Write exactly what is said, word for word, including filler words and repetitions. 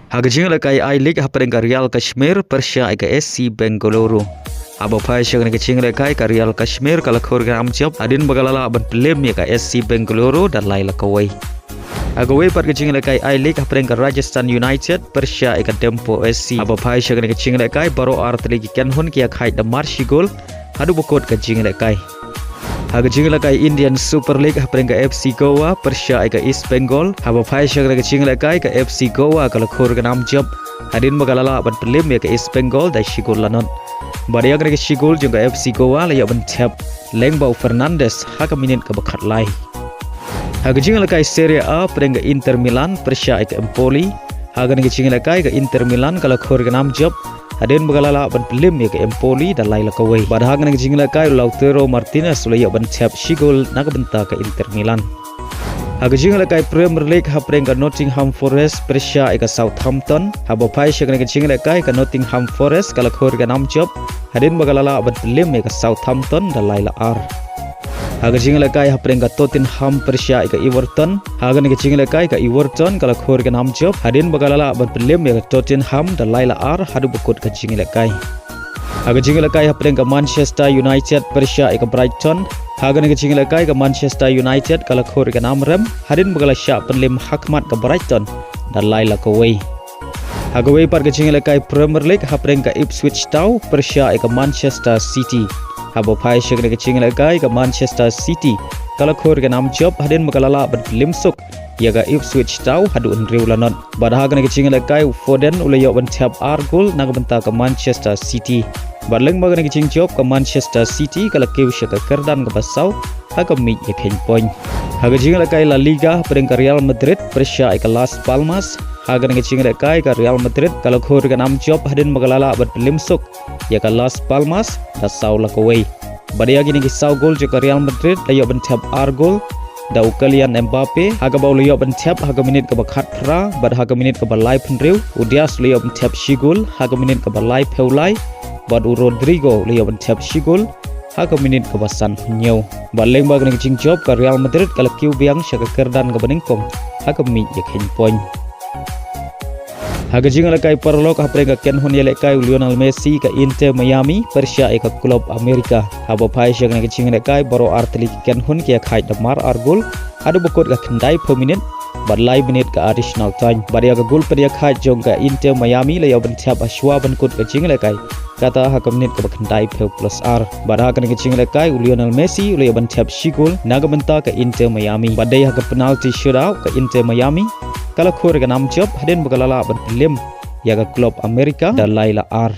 Ha ka jingïalehkai I-League hapdeng ka Real Kashmir pyrshah ïa ka S C Bengaluru. Haba phai sha kane ka jingïalehkai ka Real Kashmir ka la khur ka nam jop hadien ba ka la lah ban pynlem ïa ka S C Bengaluru da lai la kawei. Ha kawei pat ka jingïalehkai I-League hapdeng ka Rajasthan United pyrshah ïa ka Dempo S C. Haba phai sha kane ka jingïalehkai baroh artylli ki kynhun ki ïakhaid da mar shi gol haduh ba kut ka jingïalehkai. Ha ka jingïalehkai Indian Super League hapdeng ka F C Goa pyrshah ïa ka East Bengal. Haba phai sha kane ka jingïalehkai ka F C Goa ka la khur ka nam jop hadien ba ka la lah ban pynlem ïa ka East Bengal da shi gol la nod. Bad ïa kane ka shi gol jong ka F C Goa la ïoh ban thep lyngba u Fernandes ha ka minit kaba khatlai. Ha ka jingïalehkai Serie A hapdeng ka Inter Milan pyrshah ïa ka Empoli. Ha kane ka jingïalehkai ka Inter Milan ka la khur ka nam jop hadien ba ka la lah ban pynlem ïa ka Empoli da lai la kawei. Bad ha kane ka jingïalehkai u Lautaro Martinez u la ïoh ban thep shi gol na ka bynta ka Inter Milan. Ha ka jingïalehkai Premier League hapdeng ka Nottingham Forest pyrshah ïa ka Southampton. Haba phai sha kane ka jingïalehkai ka Nottingham Forest ka la khur ka nam jop hadien ba ka la lah ban pynlem ïa ka Southampton da lai la ar. Ha ka jingïalehkai hapdeng ka Tottenham pyrshah ïa ka Everton. Ha kane ka jingïalehkai ka Everton ka la khur ka nam jop hadien ba ka la lah ban pynlem ïa ka Tottenham da lai la ar haduh ba kut ka jingïalehkai. Ha ka jingïalehkai hapdeng ka Manchester United pyrshah ïa ka Brighton. Ha kane ka jingïalehkai ka Manchester United ka la khur ka nam rem hadien ba ka la shah pynlem ha khmat ka Brighton da lai la kawei. Ha kawei pat ka jingïalehkai Premier League hapdeng ka Ipswich Town pyrshah ïa ka Manchester City. Haba phai sha kane ka jingïalehkai ka Manchester City ka la khur ka nam jop hadien ba ka la lah ban pynlem suk ïa ka Ipswich Town haduh hynriew la nod. Bad ha kane ka jingïalehkai u Foden u la ïoh ban thep ar gol na ka bynta ka Manchester City. Bad lyngba kane ka jingjop ka Manchester City ka la kiew sha ka kyrdan kaba saw ha ka miej ïakheiñ point. Ha ka jingïalehkai La Liga hapdeng ka Real Madrid pyrshah ïa ka Las Palmas. Ha kane ka jingïalehkai ka Real Madrid ka la khur ka nam jop hadien ba ka la lah ban pynlem suk ïa ka Las Palmas da saw la kawei. Bad ïa kine ki saw gol jong ka Real Madrid la ïoh ban thep ar gol da u Kylian Mbappe ha kaba u la ïoh ban thep ha ka minit kaba khatphra, bad ha ka minit kaba laiphew hynriew u Diaz u la ïoh ban thep shi gol ha ka minit kaba laiphew lai, bad u Rodrygo u la ïoh ban thep shi gol ha ka minit kaba sanphew hynñiew. Bad lyngba kane ka jingjop ka Real Madrid ka la kiew biang sha ka kyrdan kaba nyngkong ha ka miej ïakheiñ point. Ha ka jingïalehkai paralok hapdeng ka kynhun ïalehkai u Lionel Messi ka Inter Miami pyrshah ïa ka klub Amerika. Haba phai sha kane ka jingïalehkai baroh artylli ki kynhun ki ïakhaid da mar ar gol haduh ba kut ka khyndaiphew minit bad lai minit ka additional time. Bad ïa ka gol pynïakhaid jong ka Inter Miami la ïoh ban thep ha shuwa ban kut ka jingïalehkai, kata ha ka minit kaba khyndaiphew plus ar. Bad ha kane ka jingïalehkai u Lionel Messi u la ïoh ban thep shi gol na ka bynta ka Inter Miami. Bad dei ha ka penalty shootout ka Inter Miami ka la khur ka nam jop hadien ba ka la lah ban pynlem ïa ka klub Amerika da lai la ar.